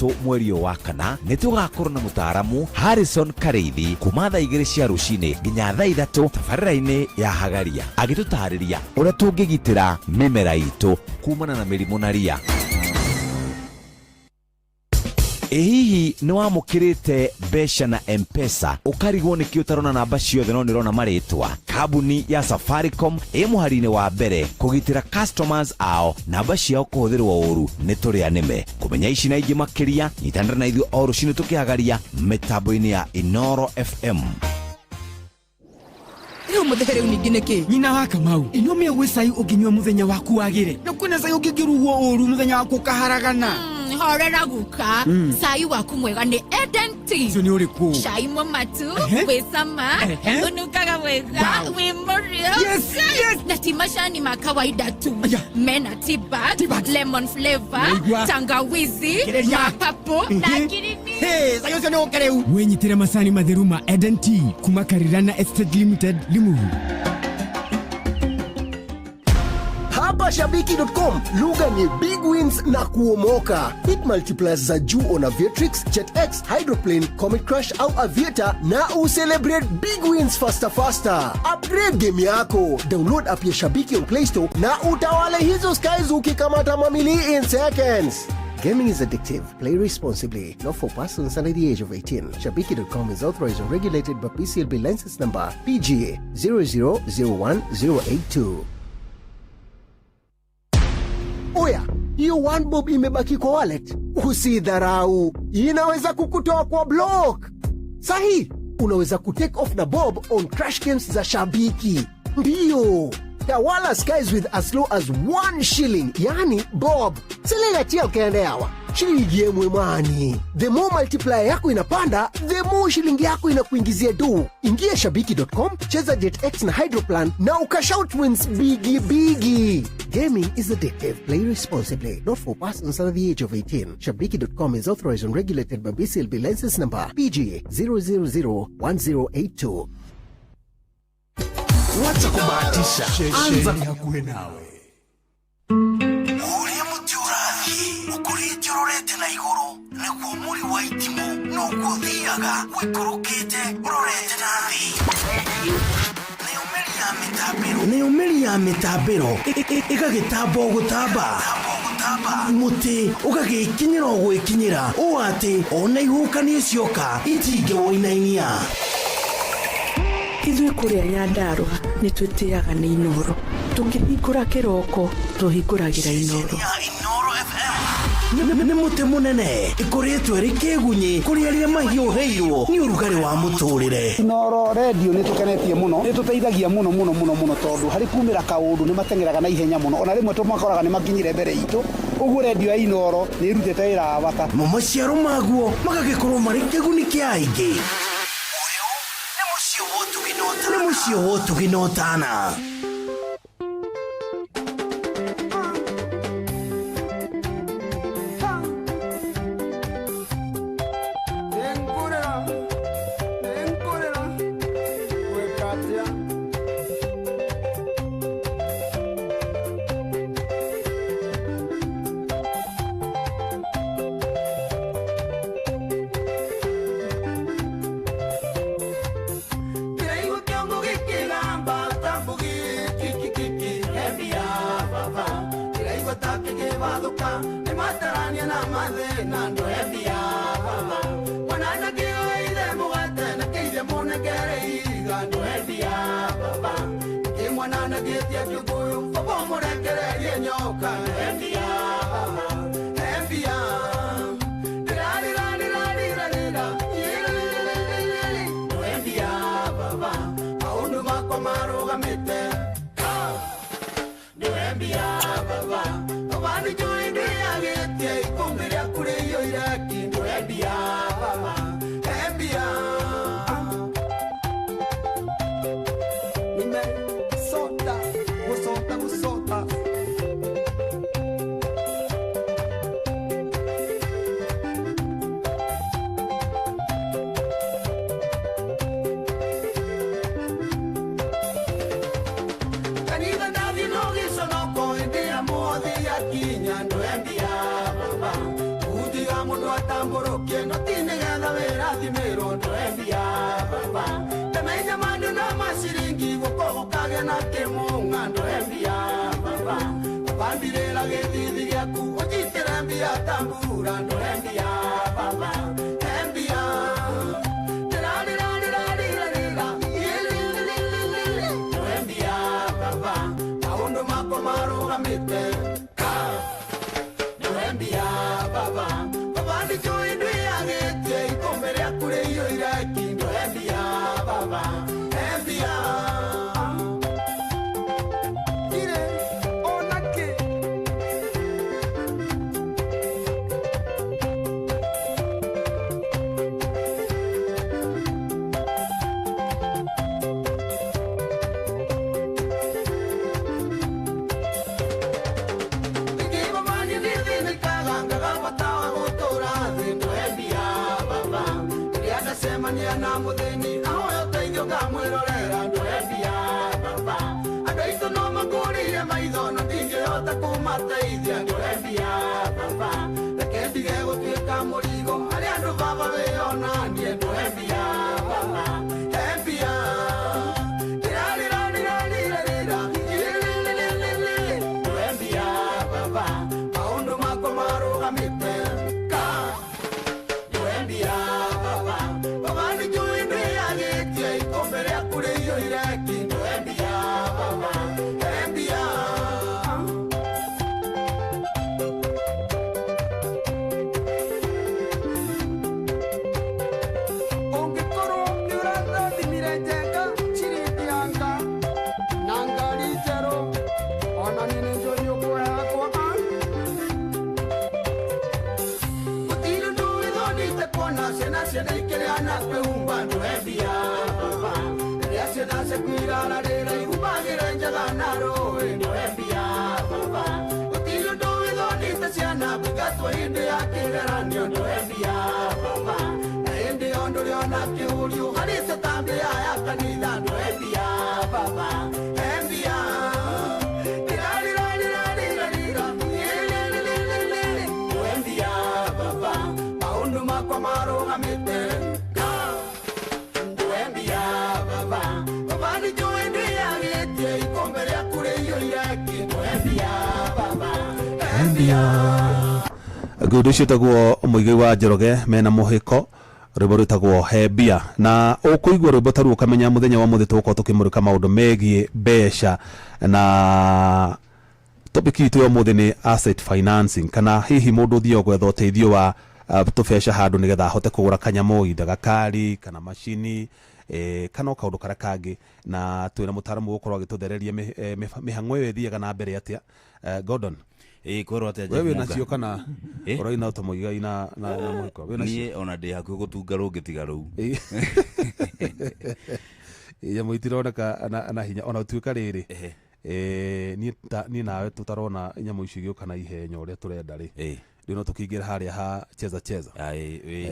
3 mweri ũyũ wa kana nĩ tũgakorwo na mũtaaramu Harrison Karĩithi kuma thaa 2 cia rũcinĩ nginya thaa 3 tabarĩra-inĩ ya Hagaria agĩtũtarĩria ũrĩa tũngĩgitĩra mĩmera itũ kumana na mĩrimũ na ria. Ĩ hihi nĩ wamũkĩrĩte mbeca na M-Pesa ũkarigwo nĩkĩ ũtarona namba ciothe no nĩ ũrona marĩtwa? Kambuni ya Safaricom ĩ mũhari-inĩ wa mbere kũgitĩra customers ao namba ciao kũhũthĩrwo ũru nĩ tũrĩa nĩme. Kũmenya ici na ingĩ makĩria nyitanĩra na ithuĩ o rũcinĩ tũkĩhagaria mĩtambo-inĩ ya Inoro FM. Rĩu mũthehe rĩu ningĩ nĩkĩ? Nyina wa Kamau, ĩno mĩo gwĩ cai ũngĩnyua mũthenya waku wagĩre, na kwĩna cai ũngĩngĩrugwo ũru mũthenya waku ũkaharagana. Horera guka, cai waku mwega nĩ Eden Tea. Ũcio nĩ ũrĩkũ? Cai mũmatu, wĩ cama, ũnungaga wega, wĩ mũrĩo. Yes, yes. Na ti macani ma kawaida tu. Aya. Mena tea bag, Tea bags. lemon flavor, Naigua. tangawizi, Kĩrĩria. mapapo na ngirini. Hey, cai ũcio nĩ ũke rĩu. Wĩnyitĩre macani matheru ma Eden Tea kuma Karirana Estate Limited, Limuru. Hapa Shabiki.com lugha ni big wins na kuomoka. Hit multipliers za juu on Aviatrix, JetX, Hydroplane, Comet Crash au Aviator na ucelebrate big wins faster faster. Upgrade game yako. Download app ya Shabiki on Play Store na utawale hizo skies ukikamata mamili in seconds. Gaming is addictive. Play responsibly. Not for persons under the age of 18. Shabiki.com is authorized and regulated by PCLB license number PGA 0001082. Oya, hiyo one bob imebaki kwa wallet. Usidharau, inaweza kukutoa kwa block. Sahi, unaweza kutake off na bob on crash games za Shabiki. Ndiyo, tawala skies with as low as 1 shilling, yani bob. Silingatia ukaende hawa shilingi yemwe mwani. The more multiplier yako inapanda, the more shilingi yako inakuingizia do. Ingia shabiki.com, cheza JetX na Hydroplan na ukashout wins bigi bigi. Gaming is addictive. Play responsibly. Not for persons under the age of 18. Shabiki.com is authorized and regulated by BCLB license number PG 0001082. Wacha kubahatisha, anza hakuwe nawe. Ũrĩa mũtĩ ũrathiĩ ũkũrĩte ũrorete na igũrũ nĩguo mũri wa itimũ noguo ũthiaga ũikũrũkĩte ũrorete na thĩ. Nayo mĩri ya mĩtambĩro ĩgagĩtamba o gũtamba, mũtĩ ũgagĩkinyĩra o gwĩkinyĩra ũũ atĩ ona ihuhũkanio cioka itingĩwũinainia. Ithuĩ kũrĩa Nyandarũa nĩ twĩtĩaga nĩ Inoro. Tũkĩhingũra kĩroko tũhingũragĩra Inoro. Inoro FM nĩ mũtĩ mũnene ĩkoretwo ĩrĩ kĩgunyĩ kũrĩ arĩa mahiũhĩirwo nĩ ũrugarĩ wa mũtũrĩre. Inoro redio nĩ tũkenetie mũno, nĩ tũteithagia mũno mũno mũno mũno tondũ harĩ kumĩra kaũndũ nĩ mateng'eraga na ihenya mũno, ona rĩmwe tũmakoraga nĩ makinyire mbere itũ. Ũguo redio ya Inoro nĩ ĩrutĩte wĩra wa bata. Mo maciaro maguo magagĩkorwo marĩ kĩguni kĩa aingĩ. Nĩ mũciĩ wa ũtugi na ũtana. ũtambũrũkie no ti nĩgetha wĩrathimĩrwo ndũhe mbia baba ndamenya mandu na maciringi gũkũ gũkagĩa na kĩmũng'a ndũhe mbia baba bambirĩra gĩthithi gĩaku ũnjitĩre mbia ta mbura ndũhe mbia baba mbia ndũhe mbia baba maũndũ makwa marũgamĩte ka ndũhe mbia baba baba ndĩnjũĩ ndwĩagĩtie ikũmbĩ rĩaku rĩiyũire ki ndũhe mbia baba mbia Ire onake Ndacemania na mũthĩni ahoya ũteithio ngamwĩrorera ndũhe mbia baba andũ aitũ no mangũrĩire maitho no ndingĩhota kũmateithia ndũhe mbia baba reke ndige gũtuĩka mũrigo harĩ andũ baba wĩonanie ndũhe mbia baba he mbia ndũhe mbia baba maũndũ makwa marũgamĩte ka ndũhe mbia baba baba nĩnjũĩ ndwĩagĩtie ikũmbĩ rĩaku rĩiyũire ki ndũhe mbia baba he mbia ũngĩkorwo nĩ ũrathimire njenga ciringi yanga na ngari njerũ ona niĩ nĩ njũĩ nĩ ũkuoya yakwa gũtirĩ ũndũ wĩthonite kuona ciana ciana ikĩrĩa na kwĩhumba ndũhe mbia baba rĩrĩa ciana ciaku irararĩra ihumbagĩre njaga na rũĩ ndũhe mbia baba gũtirĩ ũndũ wĩthonite ciana kũingatwo hĩndĩ ya kĩgeranio ndũhe mbia baba na hĩndĩ ĩyo ndũrĩ ona kĩũriũ harĩte ta mbĩa ya kanitha ndũhe mbia baba he mbia ndũhe mbia baba maũndũ makwa marũgamĩte ka ndũhe mbia baba baba nĩnjũĩ ndwĩagĩtie ikũmbĩ rĩaku rĩiyũire ki ndũhe mbia baba he mbia Ngundi ũcio ĩtagwo Mũigai wa Njoroge mena mũhĩko rwĩmbo rwĩtagwo he mbia na ũkũigua rwĩmbo ta rũu ũkamenya mũthenya wa mũthĩ tũgũkorwo tũkĩmũrĩka maũndũ megiĩ mbeca na topic itũ ya ũmũthĩ nĩ asset financing kana hihi mũndũ ũthiaga gwetha ũteithio wa tũbeca handũ nĩgetha ahote kũgũra kanyamũ either gakari kana macini kana o kaũndũ karĩa kangĩ na twĩna mũtaaramu ũgũkorwo agĩtũthereria mĩhang'o ĩyo ĩthiaga na mbere atĩa. Gordon ä kwärwo atä we wĩ nacio kana ũraina ta Mũigai na mũhĩko wĩ nacio niä ona ndä hakuhä gå tunga rå ngä tiga rå u nyamũ itironeka na hinya ona ũtuĩka rĩrĩ niĩ nawe tũtarona nyamũ icio igĩũka na ihenya ũrĩa tũrenda rĩ rĩu no tũkĩingĩra harĩa ha cheza cheza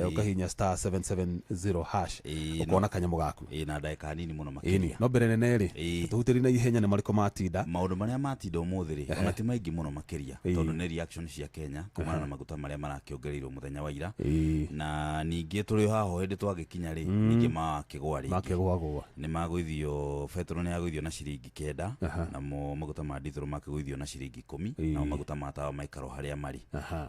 ũkahinya star 770 hash ũkona kanyamũ gaku na ndagĩka nini mũno ĩni makĩria no mbere nene rĩ tũhutĩri na ihenya nĩ marĩkũ matinda maũndũ marĩa matinda ũmũthĩ rĩ ona ti maingĩ mũno makĩria tondũ nĩ reaction cia Kenya kumana na maguta marĩa marakĩongereirwo mũthenya wa ira na ningĩ tũrĩ o haho hĩndĩ twagĩkinya rĩ ningĩ makĩgwa rĩngĩ makĩgwagũa nĩ magũithio betũrũ nĩ yagũithio na ciringi 9 namo maguta ma ndithũrũ makĩgũithio na ciringi 10 namo maguta ma tawa maikaro harĩa marĩ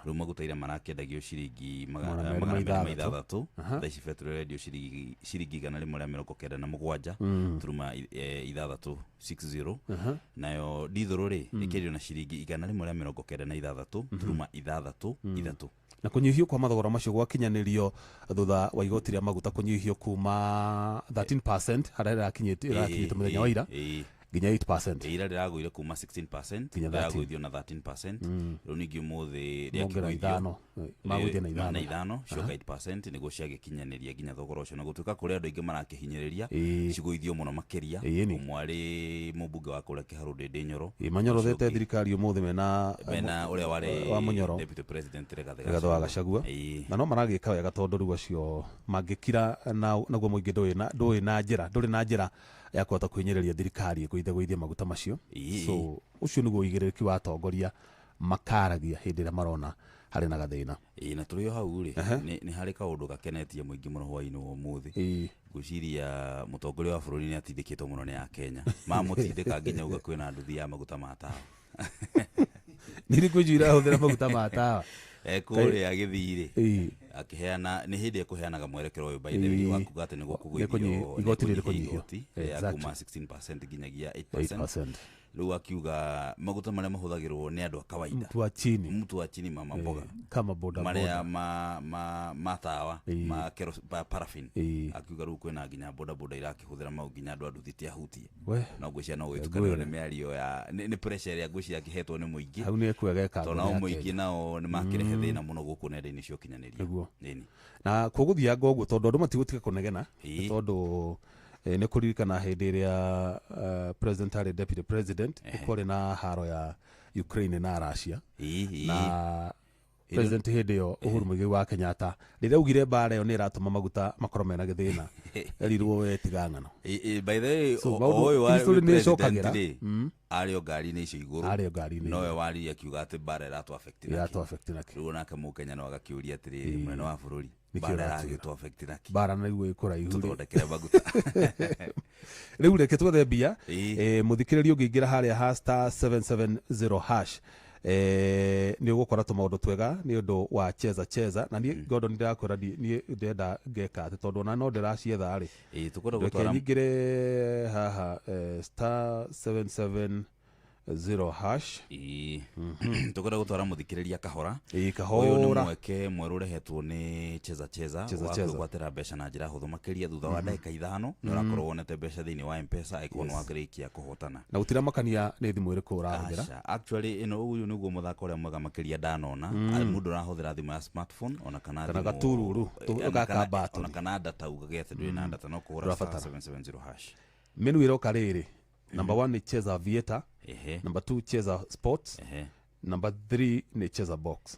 rĩu maguta ira marakĩendagio ciringi 260 thaa ici betũrũ ĩrendio ciringi 197 turuma 6 60 nayo ndithũrũ rĩ ĩkĩendio na ciringi 196 turuma 6 3 na kũnyihio kwa mathogora macio gwakinyanĩrio thutha wa igoti rĩa maguta kũnyihio kuma 13% harĩa ĩrakinyĩte mũthenya wa ira nginya 8% ira rĩragũire kuma 16% Nginya 13. rĩragũithio na 13% rĩu ningĩ ũmũthĩ Mongera rĩakĩgũithio ithano magũithia na na ithano ithano cioka 8% nĩguo ciagĩkinyanĩria nginya thogora ũcio na gũtuĩka kũrĩ andũ aingĩ marakĩhinyĩrĩria cigũithio mũno makĩria ũmwe arĩ mũmbunge wa kũrĩa Kĩharũ Ndĩndĩ Nyoro manyorothete thirikari ũmũthĩ mena mena ũrĩa warĩ wa Mũnyoro deputy president Rigathĩ Rigathĩ wa Gachagua na no maragĩka wega tondũ rĩu acio mangĩkira naguo mũingĩ ndũĩ na njĩra ndũrĩ na njĩra ya kũhota kũhinyĩrĩria thirikari ĩgũithe gũithia maguta macio. So ũcio nĩguo ũigĩrĩrĩki wa atongoria makaragia hĩndĩ ĩrĩa marona Harĩ na gathĩna. Ĩĩ, na tũrĩ o hau rĩ, nĩ harĩ kaũndũ gakenetie mũingĩ mũno hwaĩ-inĩ wa ũmũthĩ. Ngwĩciria mũtongoria wa bũrũri nĩ atindĩkĩtwo mũno nĩ akenya, mamũtindĩka nginya uga kwĩna nduthi ya maguta ma tawa. Nĩ irĩkũ icio irahũthĩra maguta ma tawa? Kũrĩa Gĩthii rĩ, akĩheana, nĩ hĩndĩ ekũheanaga mwerekero ũyũ, by the way, wa kuga atĩ nĩ gũkũgũithio igoti rĩrĩ kũnyihio. Igoti rĩa kuma 16% nginyagia 8%. Rĩu akiuga maguta marĩa mahũthagĩrwo nĩ andũ a kawaida, mtu wa chini, mtu wa chini, mama mboga, kama boda marĩa ma tawa ma paraffin, akiuga rĩu kwĩna nginya boda boda irakĩhũthĩra mau, nginya andũ a nduthi ti ahutie. No ngwĩciria no gũgĩtukanĩrwo nĩ mĩario ya nĩ pressure ĩrĩa ngwĩciria akĩhetwo nĩ mũingĩ. Hau nĩ ekwegeka. Tondũ nao mũingĩ nao nĩ makĩrehe thĩna mũno gũkũ nenda-inĩ cia ũkinyanĩria. Nĩguo. Na kũgũthianga ũguo, tondũ andũ matigũtiga kũnegena, tondũ nĩ kũririkana hĩndĩ ĩrĩa president arĩ deputy president, kwarĩ na haro ya Ukraine na Russia, na president hĩndĩ ĩyo Uhuru Muigai wa Kenyatta rĩrĩa augire mbara ĩyo nĩ ĩratũma maguta makorwo mena gĩthĩna, erirwo we tiga ng'ano. By the way, ũyũ wa president rĩ, arĩ o ngari-inĩ icio igũrũ, arĩ o ngari-inĩ, nowe waririe akiuga atĩ mbara ĩratũ affect naki, rĩu onake mũkenya no agakĩũria atĩrĩrĩ, mũnene wa bũrũri, mbara ĩragĩtũ affect naki, mbara nĩguo ĩkũraihu, tũthondekere maguta. Rĩu reke twethe mbia. Mũthikĩrĩria ũngĩingĩra harĩa ha *770# nĩ ũgũkora tũmaũndũ twega nĩ ũndũ wa cheza cheza. Na niĩ Gordon ndĩrakwĩra niĩ ndĩrenda ngeka atĩ, tondũ ona no ndĩracietha rĩ, reke nyingĩre haha *770#. Tũkwenda gũtwara mũthikĩrĩria kahora. Kahora. Ũyũ nĩ mweke mwerũ ũrehetwo nĩ cheza cheza wa kwĩgwatĩra mbeca na njĩra hũthũ makĩria. Thutha wa ndagĩka 5 nĩ ũrakorwo wonete mbeca thĩinĩ wa M-Pesa angĩkorwo nĩ wakĩrĩkia kũhotana. Na gũtiramakania nĩ thimũ ĩrĩkũ ũrahũthĩra. Actually ĩno ũyũ nĩguo mũthako ũrĩa mwega makĩria ndanona. Mũndũ ũrahũthĩra thimũ ya smartphone ona kana thimũ gatururu gaka button ona kana data ugage atĩ ndũrĩ na data, no kũhũra *770#. Menu ĩroka rĩrĩ. Number 1 ni cheza Aviator. Number 2 cheza sports. Number 3 ni cheza box.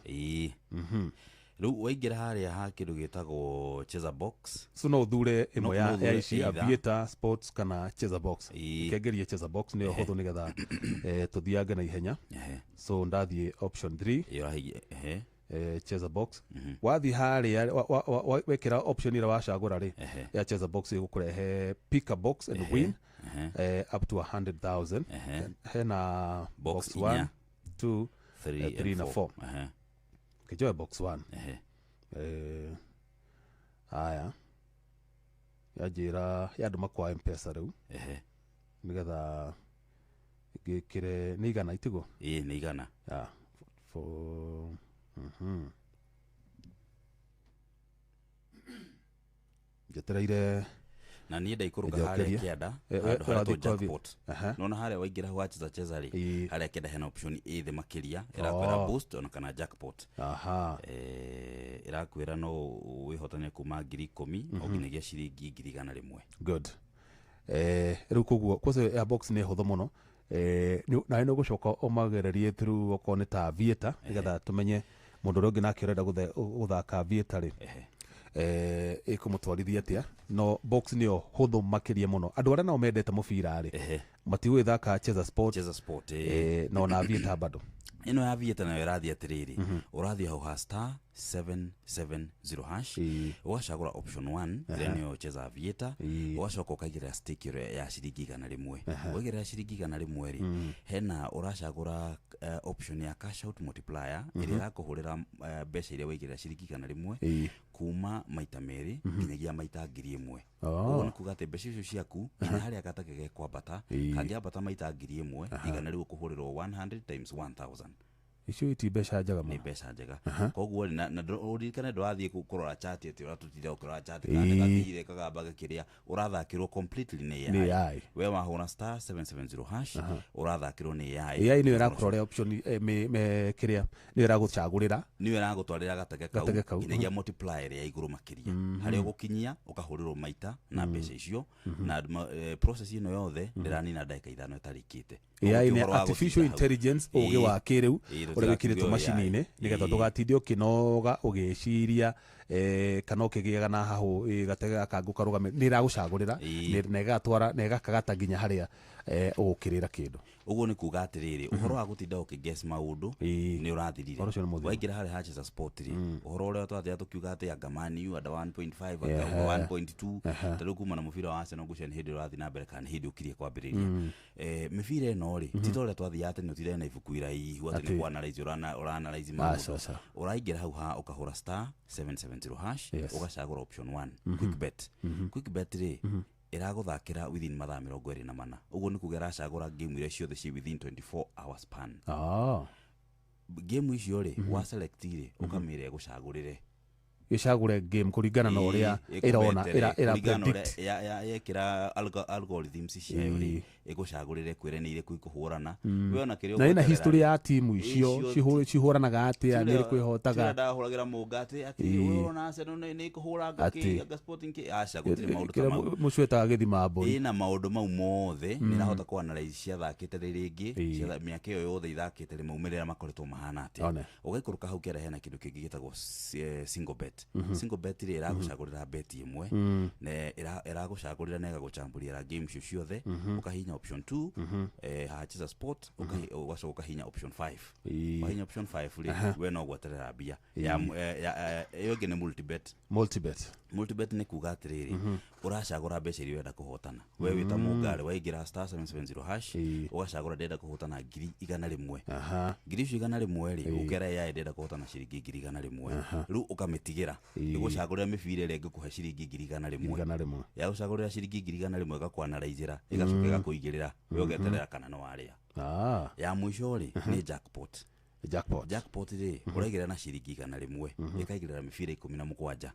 Rĩu waingĩra harĩa ha kĩndũ gĩtagwo cheza box, so no ũthure ĩmwe ya ici, Aviator, sports kana cheza box. Kengeria cheza box nĩyo hũthũ nĩgetha tũthiange na ihenya. So ndathiĩ option 3, cheza box. Wathiĩ harĩa wekĩra option ĩrĩa wacagũra rĩ ya cheza box, ĩgũkũrehe pick a box and win up to 100,000. Hena box 1, 2, 3 na 4. Kijoe box 1. Aya yanjĩra yandũma kwa M-Pesa rĩu, nĩgetha ngĩkĩre nĩ igana itiguo? Ĩĩ, nĩ igana. Njetereire na niĩ ndaikũrũka harĩa kĩanda handũ haretwo jackpot. Nona harĩa waingĩra hau wacheza cheza rĩ, harĩa kĩanda hena option ĩ thĩ makĩria ĩrakwĩra boost ona kana jackpot. Ĩrakwĩra no wĩhotane kuma 10,000 o nginyagia ciringi 100,000. Good. Rĩu koguo kwanza ya box nĩ hũthũ mũno. Nawe nĩ ũgũcoka ũmagererie through okorwo nĩ ta Aviator, nĩgetha tũmenye mũndũ ũrĩa ũngĩ nake ũrenda gũthaka Aviator rĩ, ĩkũmũtwarithia atĩa. No box nĩyo hũthũ makĩria mũno. Andũ arĩa nao mendete mũbira rĩ, matigũgĩthaka cheza sport, cheza sport, no na Aviator bado. Ĩno ya Aviator nayo ĩrathiĩ atĩrĩrĩ, ũrathiĩ hau ha *770# ũgacagũra option 1 ĩrĩa nĩyo cheza Aviator, ũgacoka ũkaigĩrĩra stake ĩrĩa ya ciringi 100. Waigĩrĩra ciringi 100 rĩ, hena ũracagũra option ya cash out multiplier ĩrĩa ĩrakũhũrĩra mbeca iria waigĩrĩra ciringi 100 kuma maita 2 nginyagia maita 1,000. Ũguo nĩ kuga atĩ mbeca icio ciaku nginya harĩa gatake gekwambata, kangĩambata maita 1,000, igana rĩu ũkũhũrĩrwo 100 times 1,000. Icio iti mbeca njega mũno. Nĩ mbeca njega. Koguo na ũririkane ndũrathiĩ kũrora chat atĩ ũratũtinda ũkĩrora chat kana gathire kagamba gakĩrĩa, ũrathakĩrwo completely nĩ AI. We wahũra *770# ũrathakĩrwo nĩ AI. AI nĩyo ĩrakũrorera option kĩrĩa nĩyo ĩragũcagũrĩra, nĩyo ĩragũtwarĩra gatege kau nginyagia multiplier ya igũrũ makĩria harĩa ũgũkinyia ũkahũrĩrwo maita na mbeca icio. Na process ĩno yothe ndĩranina ndagĩka 5 ĩtarĩkĩte. AI nĩ artificial intelligence, ũgĩ wa kĩrĩu ũrĩa wĩkĩrĩtwo macini-inĩ nĩgetha ndũgatinde ũkĩnoga ũgĩciria kana ũkĩgĩaga na hahũ gatege gaka ngũkarũgame, nĩ ĩragũcagũrĩra na ĩgatwara na ĩgakagata nginya harĩa ũgũkĩrĩra kĩndũ. Ũguo nĩ kuga atĩrĩrĩ, ũhoro wa gũtinda ũkĩguess maũndũ Ĩĩ. nĩ ũrathirire. Ũhoro ũcio nĩ mũthiru. Waingĩra harĩa hacheza sport rĩ, ũhoro ũrĩa twathiaga tũkiuga atĩ anga Man U under 1.5, anga over 1.2, ta rĩu kuma na mũbira wa Arsenal ngwĩciria nĩ hĩndĩ ũrathiĩ na mbere kana nĩ hĩndĩ ũkirie kwambĩrĩria. Mĩbira ĩno rĩ, ti ta ũrĩa twathiaga atĩ nĩ ũtinde na ibuku iraihu atĩ nĩ Atĩ. kũ-analyse, ũra-analyse maũndũ. Aca, aca. Ũraingĩra hau ha ũkahũra *770# Yes. ũgacagũra option 1, quick bet. Quick bet rĩ, ĩragũthakĩra within mathaa 24. Ũguo nĩ kuga ĩracagũra game iria ciothe ci within 24 hour span. Game icio rĩ, wa select rĩ, ũkamĩra ĩgũcagũrĩre. Gĩcagũre game kũringana na ũrĩa ĩrona ĩra kũringana na predict. ũrĩa yekĩra algorithms ciayo rĩ, ĩgũcagũrĩre, kwĩre nĩ irĩkũ ikũhũrana, we ona kĩrĩa Na ĩna ũgweterera history rĩ, ya timu icio, Icio cihũranaga atĩa, nĩ ĩrĩkũ ĩhotaga. Ndahũragĩra mũnga atĩ Ĩĩ. ũrona Arsenal nĩ ĩkũhũra anga Atĩ. kĩ, anga Sporting kĩ, aca, gũtirĩ maũndũ ta Kĩrĩa mau. mũcio ĩtaga gĩthima mbũri. Ĩna maũndũ mau mothe, nĩ ĩrahota kũ analyze ciathakĩte rĩ rĩngĩ, mĩaka ĩyo yothe ithakĩte rĩ, maumĩrĩra makoretwo mahana atĩa. One. Ũgaikũrũka hau kĩara hena kĩndũ kĩngĩ gĩtagwo single bet. Single bet rĩ, ĩragũcagũrĩra bet ĩmwe na ĩragũcagũrĩra na ĩgagũchambuliĩra game icio ciothe. Ũkahihinya option 2, hacheza sport, ũgacoka ũkahihinya option 5. Wahihinya option 5 rĩ, we no gweterera mbia. Ĩyo ĩngĩ nĩ multibet. Multibet. Multibet nĩ kuga atĩrĩrĩ, ũracagũra mbeca iria ũrenda kũhotana. We wĩta mũngarĩ, waingĩra *770#, ũgacagũra ndĩrenda kũhotana 100,000. Ngiri icio 100 rĩ, ũkera AI ndĩrenda kũhotana ciringi 100,000. Rĩu ũkamĩtigĩra ĩgũcagũrĩra mĩbira ĩrĩa ĩngĩkũhe ciringi 100,000. 100,000. Yagũcagũrĩra ciringi 100,000, ĩgakwanaraithĩra, ĩgacoka ĩgakũigĩrĩra, we ũgeterera kana nĩ warĩa. Ya mũico rĩ, nĩ jackpot. Jackpot. Jackpot rĩ, ũraigĩrĩra na ciringi 100, ĩkaigĩrĩra mĩbira 17.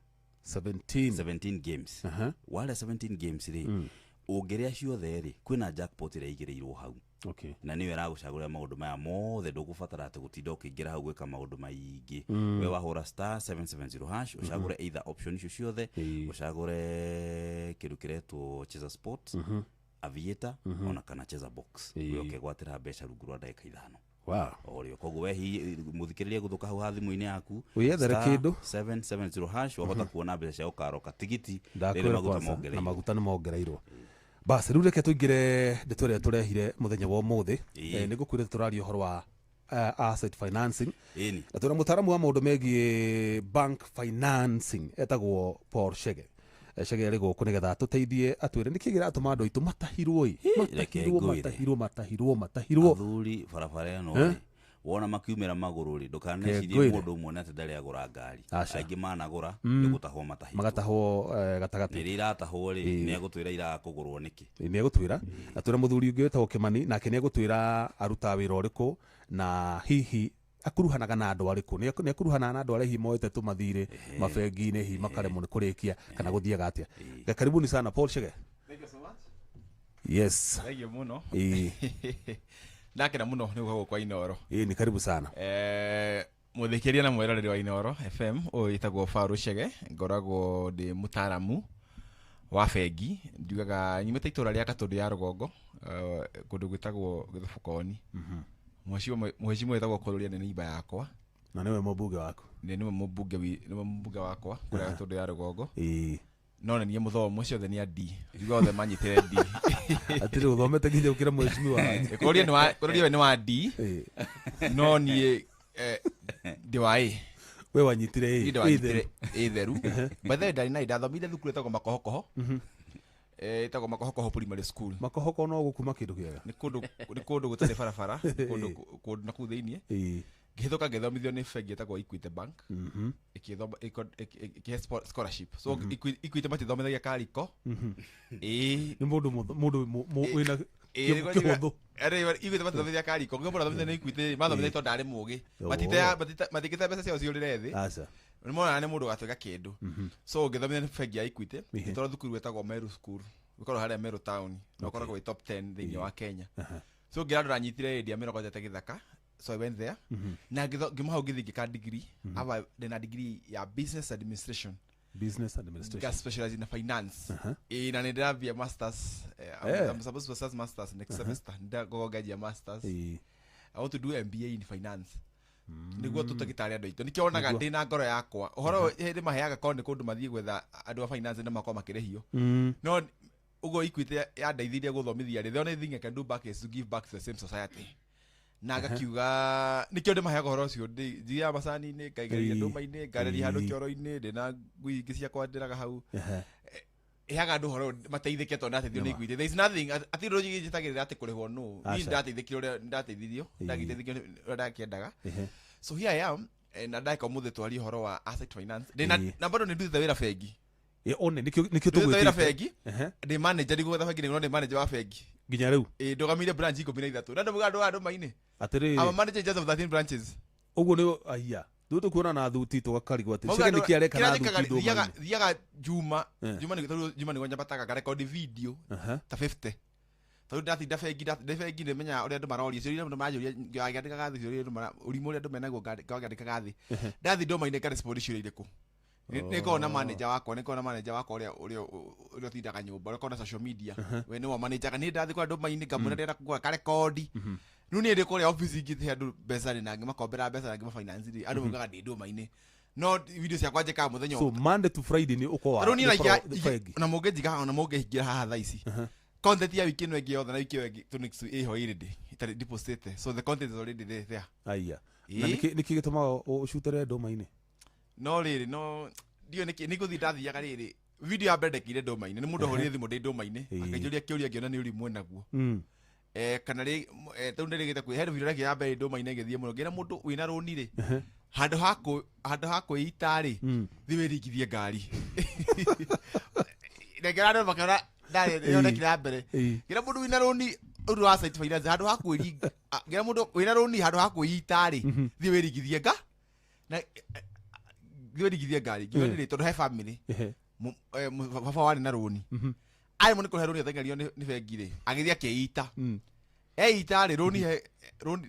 17. 17 games. Warĩa 17 games rĩ, ũngĩrĩa ciothe rĩ, kwĩna jackpot ĩrĩa ĩigĩrĩirwo hau. Na nĩyo ĩragũcagũrĩra maũndũ maya mothe. Ndũgũbatara atĩ gũtinda ũkĩingĩra hau gwĩka maũndũ maingĩ. We wahũra *770# ũcagũre either option icio ciothe, ũcagũre kĩndũ kĩretwo cheza sport, aviator, ona kana cheza box, we ũkegwatĩra mbeca rungu rwa ndagĩka 5. Ũrĩo koguo we mũthikĩrĩria gũthũka hau ha thimũ-inĩ yaku, Wĩyethere star kĩndũ. 770# wahota kuona mbeca cia gũkaroka tigiti rĩrĩa Ndakwĩra maguta kwanza, na mongereirwo. Maguta nĩ mongereirwo. Bas, rĩu reke tũingĩre ndeto ĩrĩa tũrehire mũthenya wa ũmũthĩ. Nĩ ngũkwĩra tũraria ũhoro wa asset financing, na twĩna mũtaaramu wa maũndũ megiĩ bank financing etagwo Paul Chege. Chege arĩ gũkũ nĩgetha atũteithie, atwĩre nĩkĩ kĩratũma andũ aitũ matahirwo ĩ Reke matahirwo, ngwĩre. matahirwo, matahirwo, matahirwo. Athuri barabara ĩno rĩ, wona makiumĩra magũrũ rĩ, ndũkanecirie Ngwĩre. mũndũ ũmwe nĩ atĩ ndarĩ agũra ngari. Aca. Aingĩ managũra nĩ gũtahwo matahĩtwo. Magatahwo gatagatĩ. Rĩrĩa iratahwo rĩ, nĩ egũtwĩra iraga kũgũrwo nĩkĩ. Nĩ egũtwĩra, na twĩra mũthuri ũngĩ wĩtagwo Kĩmani, nake nĩ egũtwĩra arutaga wĩra ũrĩkũ na hihi akuruhanaga na andũ arĩkũ, nĩ akuruhanaga na andũ arĩa hihi moete tũmathirĩ mabengi-inĩ, hihi makaremwo nĩ kũrĩkia kana gũthiaga atĩa. Karibuni sana, Paul Chege. Thank you so much. Yes. Thank you muno. Ndakena muno nĩ gũka gũkwa Inoro. Ĩĩ, nĩ karibu sana. Mũthikĩria na mwĩroreri wa Inoro FM, ũyũ wĩtagwo Paul Chege, ngoragwo ndĩ mũtaaramu wa bengi. Njugaga nyumĩte itũra rĩa Katũndũ ya rũgongo, kũndũ gwĩtagwo Gĩthũbũkoni. Mũhecimiwa wĩtagwo Kũrũria nĩ neighbor yakwa. Na nĩwe mũmbunge waku? Nĩ nĩwe mũmbunge nĩwe mũmbunge wakwa kũrĩa Gatũndũ ya rũgongo. No nĩ niĩ mũthomu, ciothe nĩ a D. Njugaga othe manyitĩre D. Atĩrĩ, ũthomete nginya ũkĩra mũhecimiwa wanyu. Kũrũria nĩ wa Kũrũria we nĩ wa D. No niĩ ndĩ wa A. We wanyitire A. Niĩ ndĩwanyitire A theru. By the way, ndarĩ na ndathomire thukuru ĩtagwo Makohokoho. Ĩtagwo Makohokoho Primary School. Makohoko no gũkuma kĩndũ kĩega. Nĩ kũndũ gũtarĩ barabara, kũndũ na kũu thĩiniĩ. Ngĩhĩtũka ngĩthomithio nĩ bengi ĩtagwo Equity Bank. Ĩkĩhe scholarship. So Equity matithomithagia kariko. Nĩ mũndũ mũndũ wĩna kĩhũthũ. Equity matithomithagia kariko. Ngĩmũra thomithia nĩ Equity, mathomithia tondũ ndarĩ mũgĩ. Matingĩte mbeca ciao ciũrĩre thĩ. Aca. Nĩ monaga nĩ mũndũ ũgatuĩka kĩndũ. So ngĩthomithia nĩ bengi ya Equity, ngĩtwarwo thukuru wĩtagwo Meru School. Ũkoragwo harĩa Meru town, na ũkoragwo wĩ top 10 thĩinĩ wa Kenya. So ngĩra andũ ndanyitire ĩndĩ ya 30 gĩthaka. So I went there. Na ngĩma hau ngĩthiĩ ngĩka degree. Aba ndĩna degree ya business administration. Business administration. Nga specialize in finance. Na nĩ ndĩrambia masters. I'm supposed to start masters next semester. Ndĩragogo nganjia masters. I want to do MBA in finance. Nĩguo tũtagĩtarĩ andũ aitũ, nĩkĩo wonaga Nĩguo. ndĩ na ngoro yakwa ũhoro ũyũ, hĩndĩ maheaga korwo nĩ kũndũ mathiĩ gwetha andũ a finance nĩ makorwo makĩrĩhio, no Ũguo Equity yandeithirie gũthomithia rĩ, the only thing I can do back is to give back to the same society. Na ngakiuga nĩkĩo ndĩmaheaga ũhoro ũcio, njigĩaga macani-inĩ, ngaigereria ndũma-inĩ, ngarĩria handũ kĩoro-inĩ, ndĩna ngui ingĩ ciakwa ndĩraga hau. Heaga andũ ũhoro mateithĩke tondũ ndateithio nĩ Equity. There is nothing atirĩ ũndũ njĩtagĩrĩra atĩ kũrĩhwo no. Niĩ ndateithĩkire ũrĩa ndateithirio, ndagĩteithĩkio ũrĩa ndakĩendaga. So here I am, na ndagĩka ũmũthĩ twarie ũhoro wa asset finance. Ndĩna na bado nĩ ndutĩte wĩra bengi. One nĩkĩo Ndutĩte wĩra tũgwĩtĩte. Bengi. Ndĩ manager, ndigũgwetha bengi no ndĩ manager wa bengi. Nginya rĩu? Ĩ, ndũgamĩire branch 13. Na ndũmuga andũ ndũma-inĩ. Atĩrĩrĩ. I'm a manager in charge of 13 branches. Ũguo nĩ aya rĩu tũkuona na thuti tũgakarigwo atĩ Mauga Chege andũ- nĩkĩ areka na kĩrĩa njĩkaga thuti rĩ, ndũma-inĩ. Thiaga Juma, Juma nĩ tondũ Juma nĩguo nyambataga ngarekondi video ta 50. Tondũ ndatinda bengi, ndĩ bengi nĩmenyaga ũrĩa andũ maroria ciũria, andũ maranjũria ngĩandĩkaga thĩ ciũria, andũ ũrimũ ũrĩa andũ menaguo ngandĩkaga thĩ. Ndathiĩ ndũma-inĩ ngarespond ciũria irĩkũ. Nĩngoragwo na manager wakwa, nĩngoragwo na manager wakwa ũrĩa ũtindaga nyũmba, ũrĩa ũkoragwo na social media. We nĩwe manager. Niĩ ndathiĩ kũrĩa ndũma-inĩ ngamwĩra ndĩrenda kũgũra karekondi. Rĩu niĩ ndĩ kũrĩa office ingĩhe andũ mbeca rĩ, na ngĩmakombera mbeca na ngĩmafinance rĩ, andũ maugaga ndĩ ndũma-inĩ. No video ciakwa njĩkaga mũthenya. So Monday to Friday nĩ ũkoragwo Tarĩu niĩ nĩ ũkoragwo bengi. ona mũngĩhingĩra haha thaa ici, content ya wiki ĩno ĩngĩ yothe na wiki ĩyo ĩngĩ to next ĩho ĩrĩ ĩtarĩ ndipostĩte, so the content is already there. Aya, na nĩkĩ gĩtũmaga ũcutere ndũma-inĩ? No rĩrĩ, no ndiũĩ nĩkĩ nĩ gũthiĩ ndathiaga rĩrĩ, video ya mbere ndekire ndũma-inĩ nĩ mũndũ ahũrire thimũ ndĩ ndũma-inĩ, akĩnjũria kĩũria, ngĩona nĩ ũrimũ naguo. Kana rĩ, rĩu nĩrĩgĩte kwĩ he video ndekire ya mbere ndũma-inĩ ĩgĩthiĩ mũno, ngĩra mũndũ wĩna rũni rĩ, handũ ha kwĩita rĩ, thiĩ wĩringithie ngari. Reke andũ makĩona ndarĩ ĩyo ndekire ya mbere. Ngĩra mũndũ wĩna rũni ũndũ wa site finance, handũ ha kwĩringa, ngĩra mũndũ wĩna rũni handũ ha kwĩita rĩ, thiĩ wĩringithie nga na thiĩ wĩringithie ngari. Ngiuga nĩrĩ tondũ he family baba warĩ na rũni, arĩ nĩ kũrĩha rũni ateng'erio nĩ bengi rĩ, agĩthiĩ akĩita eita rĩ rũni he rũni.